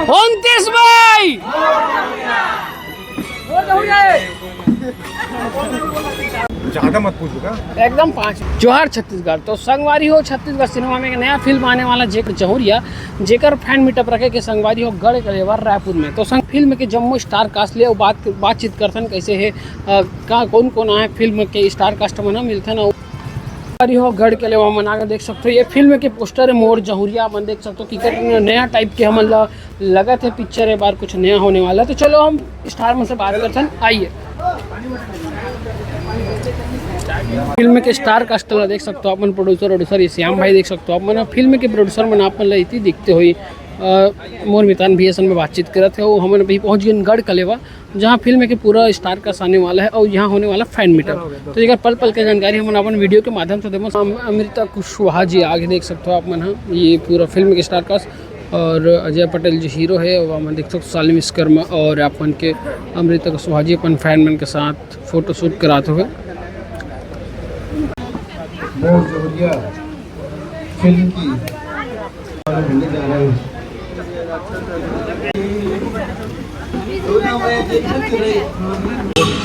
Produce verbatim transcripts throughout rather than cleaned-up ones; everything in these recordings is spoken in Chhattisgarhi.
उनतीस मई। ज़्यादा मत पूछूंगा। एकदम पाँच। जोहार छत्तीसगढ़। तो संगवारी हो, छत्तीसगढ़ सिनेमा में एक नया फिल्म आने वाला जेकर जहुरिया, जेकर फैन मीटअप रखे के संगवारी हो गढ़ कलेवा रायपुर में। तो संग फिल्म के जम्मो स्टार कास्ट ले अउ बात, बातचीत करथन कैसे है, अ, का कौन कौन आए फिल्म के स्टार कास्ट मन ह मिलथन। अउ संगवारी हो गढ़ कलेवा मन आगे देख सकते हो, ये फिल्म के पोस्टर है मोर जहुरिया, मन देख सकते हो कि नया टाइप के हमन ला लगत है पिक्चर ए बार कुछ नया होने वाला। तो चलो हम स्टार मन से बात करथन, आइए। फिल्म के स्टार कास्ट ला देख सकते हो आप मन, प्रोड्यूसर, प्रोड्यूसर ये श्याम भाई देख सकते हो आप मन। फिल्म के प्रोड्यूसर मन आप मन ला इति दिखते होई, अ, मोर मितान भैया सन में बातचीत करत है। वो हमन अभी पहुंच गए गढ़ कलेवा, जहां फिल्म के पूरा स्टार कास्ट आने वाला है और यहां होने वाला फैन मीटअप। तो एकर पल पल के जानकारी हमन अपन वीडियो के माध्यम से देबो। अम-, अमृता कुशवाहा जी आगे देख सकते हो आप मन ह, ये पूरा फिल्म के स्टार कास्ट। और अजय पटेल जी हीरो है, वो हमन देख सकते हो, सालिम विश्वकर्मा और अपन के अमृता कुशवाहा जी अपन फैन मन के साथ फोटो शूट कराते हुए। मोर जहुरिया फिल्म की मिलने जा रहे हैं।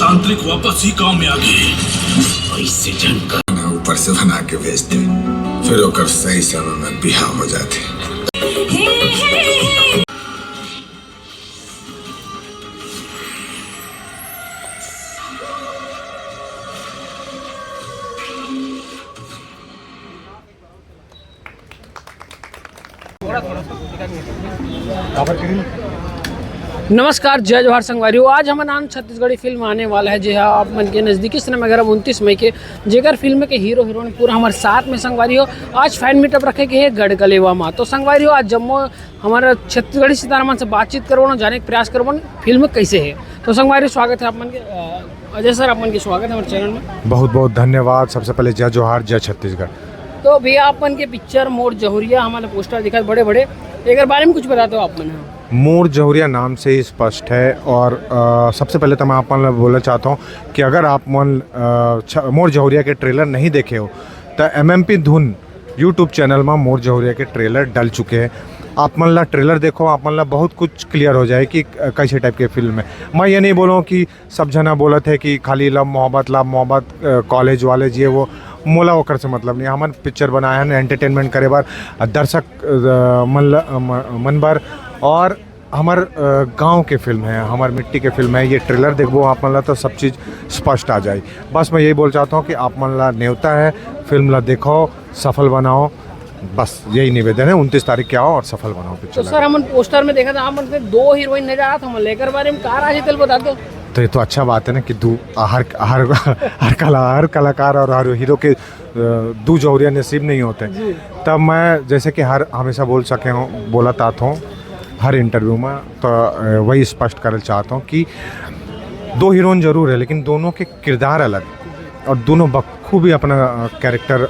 तांत्रिक वापस ही काम में आ गए। ऐसे झंकार ना ऊपर से बना के भेजते, फिर ओकर सही समय में बिहाव हो जाते। नमस्कार, जय जोहार संगवारी हो। आज हमन आन छत्तीसगढ़ी फिल्म आने वाला है, जे हा आप मन के नजदीकी सिनेमाघर उनतीस मई के, जेकर फिल्म के हीरो हीरोइन पूरा हमारे साथ में संगवारी हो। आज फैन मीटअप रखे के है गढ़ कलेवा मा। तो संगवारी हो, आज जम्मो हमारा छत्तीसगढ़ी सितारा मन से बातचीत करबो ना, जाने के प्रयास करबो ना फिल्म कैसे है। तो संगवारी हो, स्वागत है आप मन के, अ, अजय सर, आप मन के स्वागत है हमारे चैनल में। बहुत बहुत धन्यवाद। सबसे पहले जय जोहार, जय छत्तीसगढ़। तो भैया, आप मन के पिक्चर मोर जहुरिया, हमारे पोस्टर दिखा बड़े बड़े, एकर बारे में कुछ बताते हो आप मन? मोर जहुरिया नाम से ही स्पष्ट है और, अ, सबसे पहले तो मैं आप मन ला बोलना चाहता हूँ कि अगर आप मन, अ, छ-, मोर जहुरिया के ट्रेलर नहीं देखे हो तो एमएमपी धुन YouTube चैनल में मोर जहुरिया के ट्रेलर डल चुके हैं। आप मन ला ट्रेलर देखो, आप मन ला बहुत कुछ क्लियर हो जाए कि, अ, कैसे टाइप के फिल्म है। मैं ये नहीं बोलूँ कि सब झना बोलत है कि खाली लव मोहब्बत, लव मोहब्बत, अ, कॉलेज वाले जिए वो, मोला ओकर से मतलब नहीं। हमन पिक्चर बनाए हन एंटरटेनमेंट करे बर, अ, दर्शक, अ, मन ल-, अ, म-, मन बर, और हमर, अ, गाँव के फिल्म है, हमर मिट्टी के फिल्म है। ये ट्रेलर देखबो आप मन ला तो सब चीज़ स्पष्ट आ जाए। बस मैं यही बोल चाहता हूँ कि आप मन ला नेवता है, फिल्म ला देखो, सफल बनाओ, बस यही निवेदन है। उनतीस तारीख के आओ और सफल बनाओ पिक्चर तो ला। सर, हमन पोस्टर में देखा था, आप मन के दो हीरोइन नजर आत हमन ला, एकर बारे में का राय हे, तेला बता दो। तो ये तो अच्छा बात है ना कि दू, हर, हर, हर कला, हर कलाकार और हर हीरो के, अ, दू जहुरिया नसीब नहीं होते। जी। तब मैं जैसे कि हर हमेशा बोल सके हूँ, बोलत आत हूँ हर इंटरव्यू में, तो, अ, वही स्पष्ट करल चाहता हूँ कि दो हीरोइन जरूर है, लेकिन दोनों के किरदार अलग और दोनों बखूबी अपना, अ, कैरेक्टर, अ,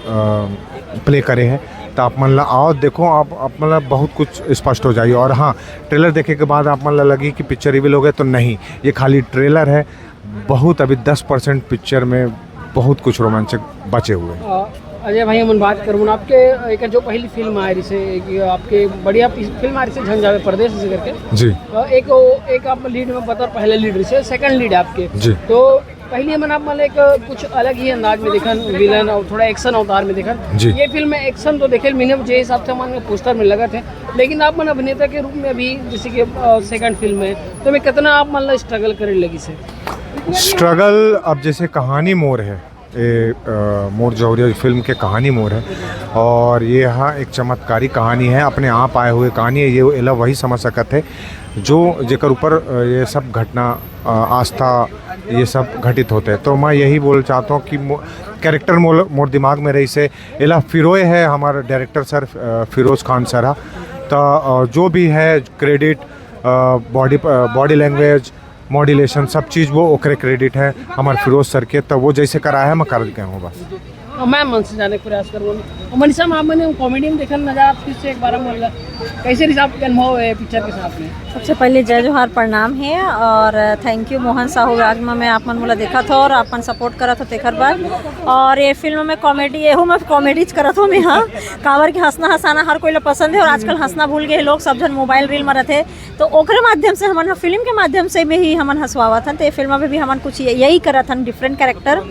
प्ले करे हैं। तो आप मन ला आओ, देखो, आप, आप मन ला बहुत कुछ स्पष्ट हो जाई। और हाँ, ट्रेलर देखे के बाद आप मन ला लगी कि पिक्चर रिवील हो गए, तो नहीं, ये खाली ट्रेलर है। बहुत अभी दस परसेंट पिक्चर में बहुत कुछ रोमांचक बचे हुए हैं। अ, अजय भाई, हमन बात करबो ना आपके, एक जो पहली फिल्म आए रही से, एक आपके बढ़िया पि-, फिल्म आए रही से, झन जावे परदेस से करके। जी। अ, एक वो, एक आप लीड में बता, पहले लीड रही से, सेकंड लीड आपके। जी। तो पहली हमन आप मन एक कुछ अलग ही अंदाज में देखन, विलन और थोड़ा एक्शन अवतार में देखन। जी। ये फिल्म में एक्शन तो देखे मिले, जे हिसाब से हमन पोस्टर में लगत है, लेकिन आप मन अभिनेता के रूप में अभी जैसे कि, अ, सेकंड फिल्म है, तो मैं कितना आप मन ला स्ट्रगल करे लगी से? स्ट्रगल, अब जैसे कहानी मोर है, ए, अ, मोर जहुरिया फिल्म के कहानी मोर है, और ये हा एक चमत्कारी कहानी है, अपने आप आए हुए कहानी है। ये एला वही समझ सकत है जो जेकर ऊपर, अ, ये सब घटना, अ, आस्था, ये सब घटित होते हैं। तो मैं यही बोल चाहता हूँ कि मो-, कैरेक्टर मोल-, मोर दिमाग में रही से एला फिरोए है हमारे डायरेक्टर सर, अ, फिरोज खान सर हा। तो, अ, जो भी है क्रेडिट, अ, बॉडी, अ, बॉडी लैंग्वेज, मॉड्यूलेशन, सब चीज़ वो ओकरे क्रेडिट है हमारे फिरोज सर के। तो वो जैसे कराया है, मैं कर गया हूँ बस। मैं मन से जाने के प्रयास करूँगा। और मनीषा मैम, मैंने कॉमेडी में देखा नजर आप फिर से एक बार हम बोला, कैसे रिसाब के अनुभव है पिक्चर के साथ में? सबसे पहले जय जोहार, प्रणाम है और थैंक यू मोहन साहू विराट में आप मन मोला देखत हो और अपन सपोर्ट करत हो तेखर बर। और ये फिल्म में कॉमेडी, एहू में कॉमेडी करत हो मैं, हाँ, काबर के हंसना हंसाना हर कोई ला पसंद है और आजकल हंसना भूल गए लोग, सब जन मोबाइल रील में रहते। तो ओकरे माध्यम से हमन ह, फिल्म के माध्यम से में ही हमन हंसवावत हन। तो ये फिल्म में भी हमन कुछ ये- यही करत हन, डिफरेंट कैरेक्टर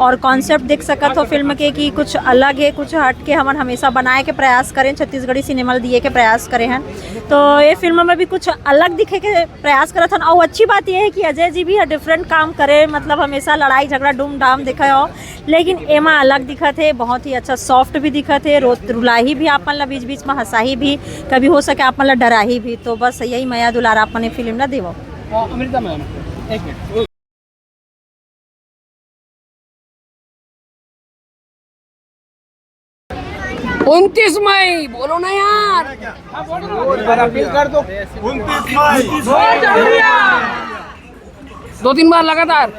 और कॉन्सेप्ट देख सकत हो फिल्म के कि कुछ अलग है, कुछ हट के हमन हमेशा बनाए के प्रयास करें, छत्तीसगढ़ी सिनेमा ल दिए के प्रयास करे हन। तो ये फिल्म में भी कुछ अलग दिखे के प्रयास करत हन। और अच्छी बात यह है कि अजय जी भी डिफरेंट काम करे, मतलब हमेशा लड़ाई झगड़ा डूम डाम दिखे हो, लेकिन एमा अलग दिखत है, बहुत ही अच्छा सॉफ्ट भी दिखत है, रो रुलाही भी आपन ला बीच बीच में, हंसाही भी, कभी हो सके आपन ला डराही भी। तो बस यही मया दुलार आपन ये फिल्म ला देवो। अ, अमृता मैम, एक मिनट। उनतीस मई, बोलो ना यार। एक बार अपील कर दो। उनतीस मई। दो तीन बार लगातार।